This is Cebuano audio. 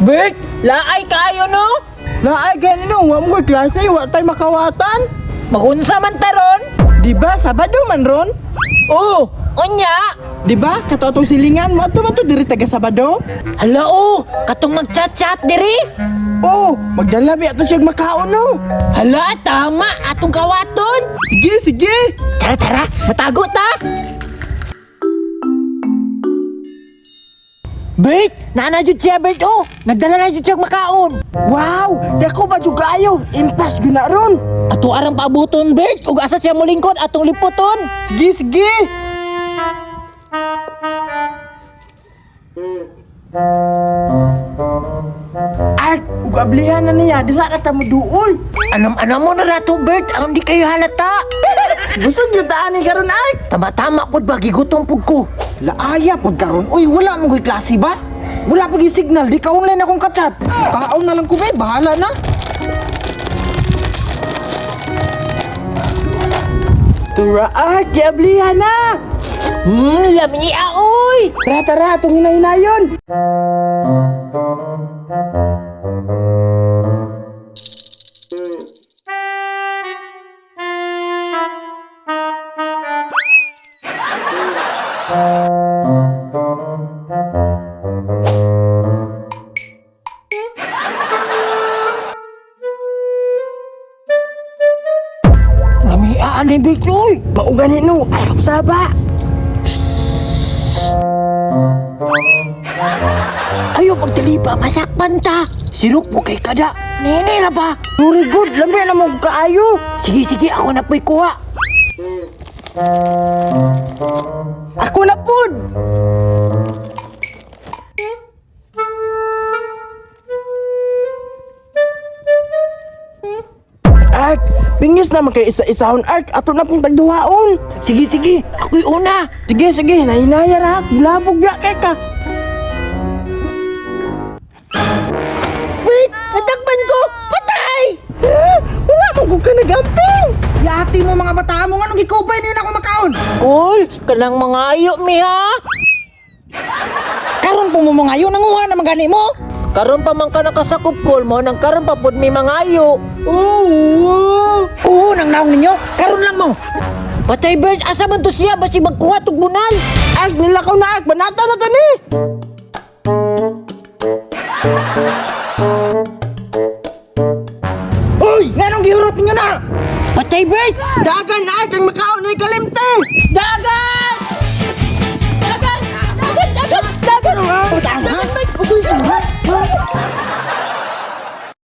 Bert, laay kaayo no? Laay gani no, wa mo koy klase, wa tay makawatan. Magunsa man taron? Di ba Sabado man ron? Oh, unya. Di ba kato atong silingan mo ato man to diri taga Sabado? Hala oh, katong magchat-chat diri. Oh, magdala bi ato siyang makaon no. Hala, tama atong kawaton. Sige, sige. Tara, tara, matago ta. Bert, nana jud siya Bert oh. Nagdala na jud siya og makaon. Wow, dako ba jud kaayo? Impas gyud na ron. Ato arang paabuton Bert, ug asa siya molingkod atong liputon. Sige, sige. Art, ug ablihan na niya, dira na ta mo duol. Anam-anam mo na rato Bert, aron di kayo halata. Busog gyud ta ani karon Art. Tama-tama pud ba gigutom pud ko. Laaya pod karon. Uy, wala mo ko'y klase ba? Wala pag yung signal, di ka online akong kachat. Kaon na lang ko be, bahala na. Tura Art, giablihan na. Lami niya oy. Tara, tara, atong hinahinayon. Lami ani Bert oy. Mao gani no, ay ako saba. Ayo pagtalipa masakpan ta. Sirok po kay kada. Nene ra ba? Very good, lami na mo kaayo. Sige sige ako na po'y kuha. Ako na pud. Ark, bingis naman kay isa-isahon Ark, ato na pong tagduhaon. Sige sige, ako'y una. Sige, sige, nahinaya ra, gulabog ya kay ka. Wait, natakpan ko. Patay! Eh, wala mo kung ka nagamping. Yati mo mga bata mo, anong gikupay niyo na ako makaon? Kol, kanang mga ayo mi ha. Karon po mo mga ayo, nanguha na gani mo. Karon pa man ka nakasakop kol mo nang karon pa pud mi mga ayo. Oo. Oo, nang naong ninyo, karon lang mo. Patay Bert, asa man to siya basi magkuha tug bunal. Ark, nilakaw na Ark, banata na to ni.